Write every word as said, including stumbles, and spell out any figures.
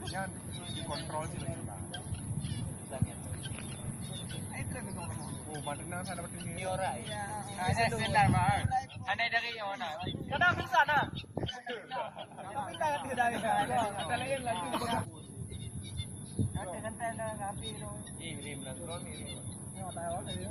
Nyan dikontrol sih lagi, Bang. Oh, mak tenang sana betul ni. Iya, orang. Ada sendal, Bang. Ada dari yang mana? Kadang pingsan, ah. Kadang pingsan, ada dari. Ada lain lagi. Santai-santai dah, rapi tu. Eh, boleh menang drone ni. Tengok tak, awak tadi.